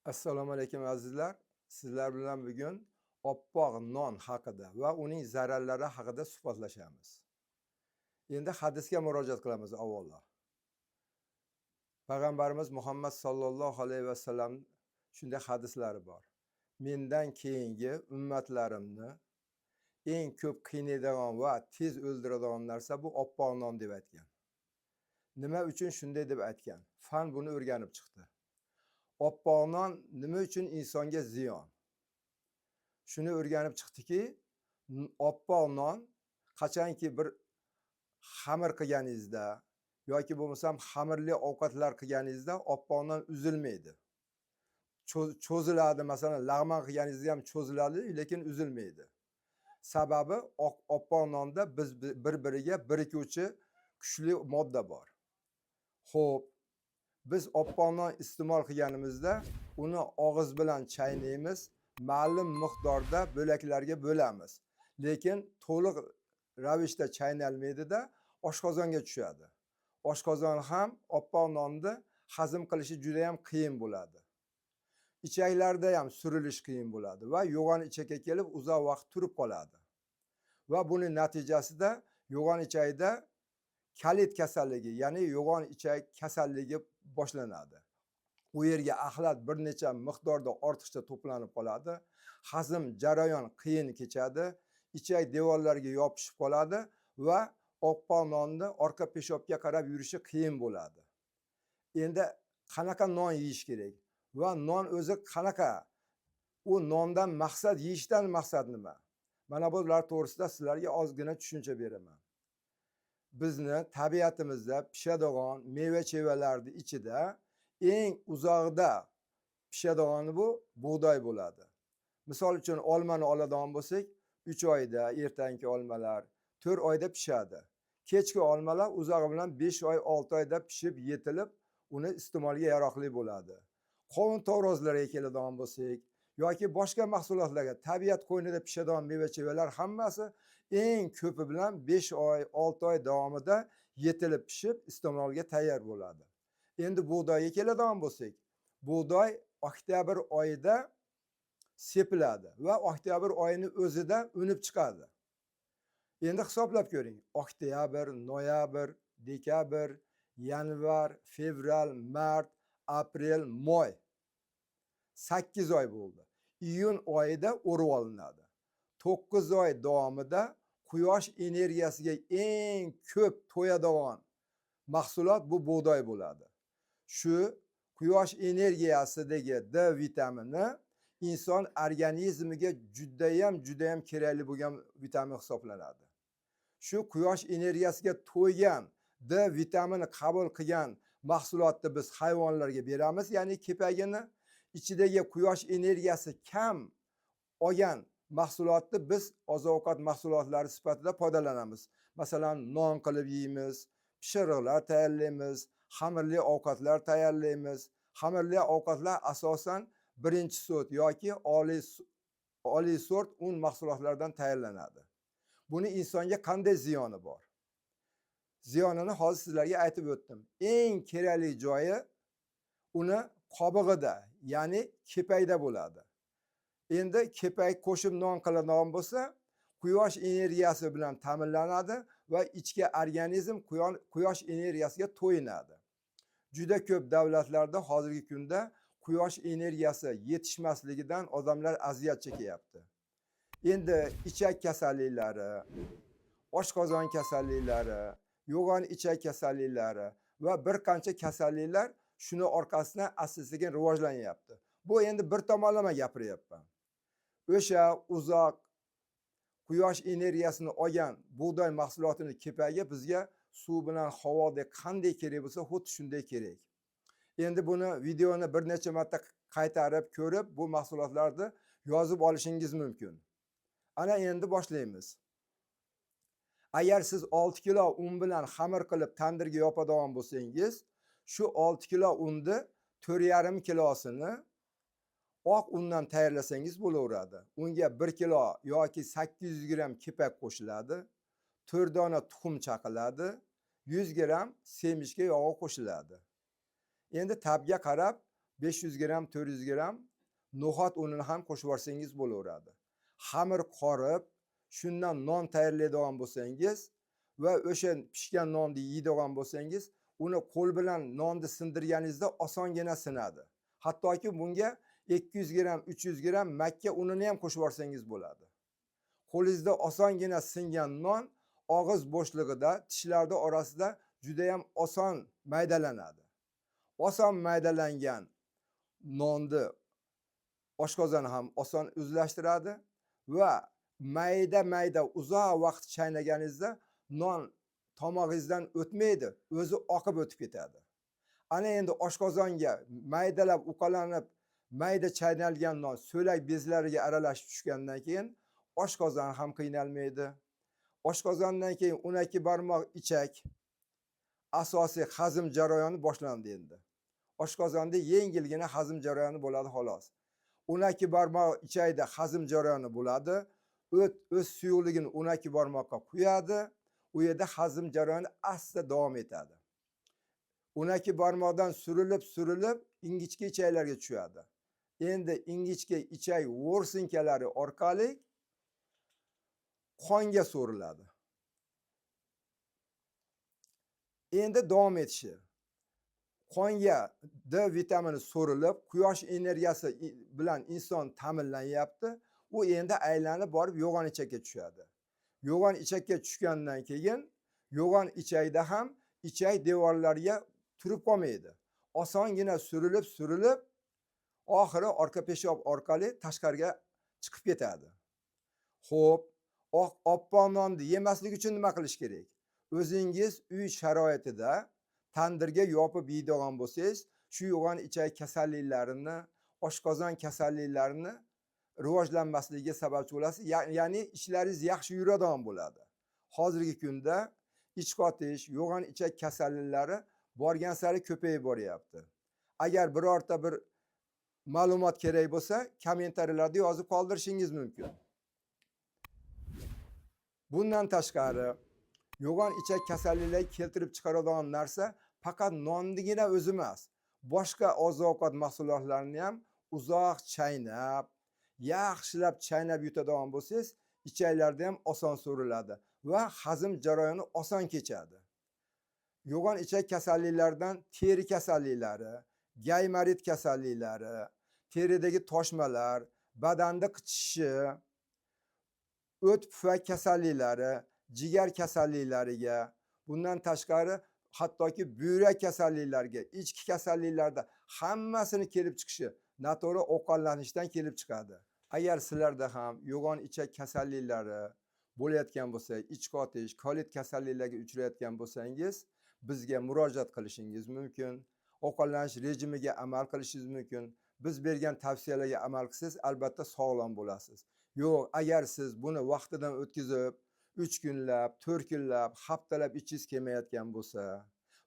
Assalomu alaykum, azizlar. Sizlar bilan bugun oppoq non haqida va uning zararlari haqida suhbatlashamiz. Endi hadisga murojaat qilamiz avvalo. Payg'ambarimiz Muhammad sollallohu alayhi vasallam shunday hadislari bor: "Mendan keyingi ummatlarimni eng ko'p qiynaydigan va tez o'ldiradigan narsa bu oppoq non", deb aytgan. Nima uchun shunday deb aytgan? Fan buni o'rganib chiqdi. Oppoq non nima uchun insonga ziyon? Shuni o'rganib chiqdiki, oppoq non qachonki bir xamir qilganingizda yoki bo'lmasam xamirli ovqatlar qilganingizda oppoq non uzilmaydi, cho'ziladi. Masalan, lag'mon qilganingizda ham cho'ziladi, lekin uzilmaydi. Sababi oppoq nonda biz bir biriga birikuvchi kuchli modda bor. Ho'p, biz oppoq non iste'mol qilganimizda uni og'iz bilan chaynaymiz, ma'lum miqdorda bo'laklarga bo'lamiz, lekin to'liq ravishda chaynalmaydida, oshqozonga tushadi. Oshqozon ham oppoq nonni hazm qilishi juda yam qiyin bo'ladi, ichaklarda ham surilish qiyin bo'ladi va yo'g'on ichakka kelib uzoq vaqt turib qoladi va buni natijasida yo'g'on ichakda kolit kasalligi, ya'ni yo'g'on ichak kasalligi boshlanadi. U yerga axlat bir necha miqdorda ortiqcha to'planib qoladi, hazm jarayon qiyin kechadi, ichak devorlariga yopishib qoladi va oppoq nonni orqa peshobga qarab yurishi qiyin bo'ladi. Endi qanaqa non yeyish kerak va non o'zi qanaqa, u nondan maqsad, yeyishdan maqsad nima? Mana bular to'g'risida sizlarga ozgina tushuncha beraman. Bizni tabiatimizda pishadigan meva chevalarni ichida eng uzoqda pishadigani bu bug'doy bo'ladi. Misol uchun, olmani oladigan bo'lsak, 3 oyda ertangi olmalar, 4 oyda pishadi. Kechki olmalar uzog'i bilan 5 oy, 6 oyda pishib yetilib, uni iste'molga yaroqli bo'ladi. Qovun tavrozlarga keladigan bo'lsak yoki boshqa mahsulotlarga, tabiat qo'ynida pishadigan meva chevalar hammasi eng ko'pi bilan 5 oy, 6 oy davomida yetilib, pishib, iste'molga tayyor bo'ladi. Endi bug'doyga keladigan bo'lsak, bug'doy oktyabr oyida sepiladi va oktyabr oyini o'zida unib chiqadi. Endi hisoblab ko'ring: oktyabr, noyabr, dekabr, yanvar, fevral, mart, aprel, moy, 8 oy bo'ldi. Iyun oyida o'rib olinadi. 9 oy davomida quyosh energiyasiga eng ko'p to'yadigan mahsulot bu bug'doy bo'ladi. Shu quyosh energiyasidagi D vitamini inson organizmiga judayam, judayam kerakli bo'lgan vitamin hisoblanadi. Shu quyosh energiyasiga to'ygan D vitamini qabul qilgan mahsulotni biz hayvonlarga beramiz, ya'ni kepagini. Ichidagi quyosh energiyasi kam olgan mahsulotni biz oziq ovqat mahsulotlari sifatida foydalanamiz. Masalan, non qilib yeymiz, pishiriqlar tayyorlaymiz, xamirli ovqatlar tayyorlaymiz. Xamirli ovqatlar asosan birinchi sort yoki oliy sort un mahsulotlaridan tayyorlanadi. Buni insonga qanday ziyoni bor? Ziyonini hozir sizlarga aytib o'tdim. Eng kerakli joyi uni qobig'ida, ya'ni kepakda bo'ladi. Endi kepak qo'shib non qiladigan bo'lsa, quyosh energiyasi bilan ta'minlanadi va ichki organizm quyosh energiyasiga to'yinadi. Juda ko'p davlatlarda hozirgi kunda quyosh energiyasi yetishmasligidan odamlar aziyat chekyapti. Endi ichak kasalliklari, oshqozon kasalliklari, yo'g'on ichak kasalliklari va bir qancha kasalliklar shuni orqasidan asta sekin rivojlanyapti. Bu endi bir tomonlama gapiryapman. O'sha uzoq quyosh energiyasini olgan bug'doy mahsulotini kepagi bizga suv bilan havodek qanday kerak bo'lsa, xuddi shunday kerak. Endi buni videoni bir necha marta qaytarib ko'rib, bu mahsulotlarni yozib olishingiz mumkin. Ana endi boshlaymiz. Agar siz 6 kilo un bilan xamir qilib tandirga yopadigan bo'lsangiz, shu 6 kilo unni 4,5 kilosini oq undan tayyorlasangiz bo'laveradi. Unga 1 kilo yoki 800 gramm kepak qo'shiladi, 4 dona tuxum chaqiladi, 100 gramm semishka yog'i qo'shiladi. Endi tabga qarab 500 gramm, 400 gramm no'xat unini ham qo'shib yuborsangiz bo'laveradi. Xamir qorib, shundan non tayyorlaydigan bo'lsangiz va o'sha pishgan nonni yeydigan bo'lsangiz, uni qo'l bilan nonni sindirganingizda osongina sinadi. Hattoki bunga 200 gramm, 300 gramm makka unini ham qo'shib yuborsangiz bo'ladi. Qo'lingizda osongina singan non og'iz bo'shlig'ida, tishlarda orasida juda ham oson maydalanadi. Oson maydalangan nonni oshqozon ham oson o'zlashtiradi va mayda-mayda uzoq vaqt chaynaganingizda non tomog'ingizdan o'tmaydi, o'zi oqib o'tib ketadi. Ana endi oshqozonga maydalab uqalanib, mayda chaynalgan non so'lak bezlariga aralashib tushgandan keyin oshqozon ham qiynalmaydi. Oshqozondan keyin 12 barmoq ichak asosiy hazm jarayoni boshlandi endi. Oshqozonda yengilgina hazm jarayoni bo'ladi xolos. 12 barmoq ichakda hazm jarayoni bo'ladi. O't o'z suyuqligini 12 barmoqqa quyadi. U yerda hazm jarayoni asta davom etadi. 12 barmoqdan surilib, surilib ingichka ichaklarga tushadi. Endi ingichka ichak vorsinkalari orqali qonga so'riladi. Endi davom etishi. Qonga D vitamini so'rilib, quyosh energiyasi bilan inson ta'minlanyapti. U endi aylanib borib yo'g'on ichakka tushadi. Yo'g'on ichakka tushgandan keyin yo'g'on ichakda ham ichak devorlariga turib qolmaydi. Osongina surilib, surilib oxiri orqa peshob orqali tashqariga chiqib ketadi. Xo'p, oppoq nonni yemaslik uchun nima qilish kerak? O'zingiz uy sharoitida tandirga yopib yeydigan bo'lsangiz, shu yo'g'on ichak kasalliklarini, oshqozon kasalliklarini rivojlanmasligiga sababchi bo'lasiz. Ya'ni ishlaringiz yaxshi yuradigan bo'ladi. Hozirgi kunda ich qotish, yo'g'on ichak kasalliklari borgan sari ko'payib boryapti. Agar birorta bir ma'lumot kerak bo'lsa, kommentariyalarda yozib qoldirishingiz mumkin. Bundan tashqari, yo'g'on ichak kasalliklari keltirib chiqaradigan narsa faqat nonnigina o'zi emas, boshqa oziq-ovqat mahsulotlarini ham uzoq chaynab, yaxshilab chaynab yutadigan bo'lsangiz, ichaklarda ham oson so'riladi va hazm jarayoni oson kechadi. Yo'g'on ichak kasalliklaridan teri kasalliklari, gaymarit kasalliklari, teridagi toshmalar, badanda qichishishi, o't pufak kasalliklari, jigar kasalliklariga, bundan tashqari hattoki buyrak kasalliklariga, ichki kasalliklarda hammasini kelib chiqishi noto'g'ri ovqatlanishdan kelib chiqadi. Agar sizlarda ham yo'g'on ichak kasalliklari bo'layotgan bo'lsa, ich qotish, kolit kasalliklariga uchrayotgan bo'lsangiz, bizga murojaat qilishingiz mumkin. Ovqatlanish rejimiga amal qilishingiz mumkin. Biz bergan tavsiyalarga amal qilsangiz, albatta sog'lom bo'lasiz. Yo'q, agar siz buni vaqtidan o'tkazib, 3 kunlab, 4 kunlab, haftalab ichingiz kelmayotgan bo'lsa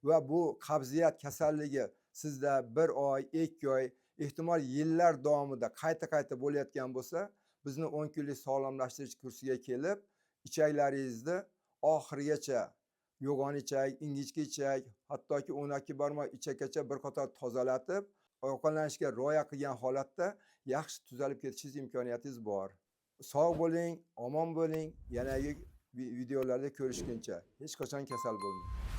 va bu qabziyat kasalligi sizda 1 oy, 2 oy, ehtimol yillar davomida qayta-qayta bo'layotgan bo'lsa, bizni 10 kunlik sog'lomlashtirish kursiga kelib, ichaklaringizni oxirigacha yo'g'on ichak, ingichka ichak, hattoki 12 barmoq ichakkacha bir qator tozalatib, ovqatlanishga rioya qilgan holatda yaxshi tuzalib ketishingiz imkoniyatingiz bor. Sog' bo'ling, omon bo'ling. Yanagi videolarda ko'rishguncha hech qachon kasal bo'lmang.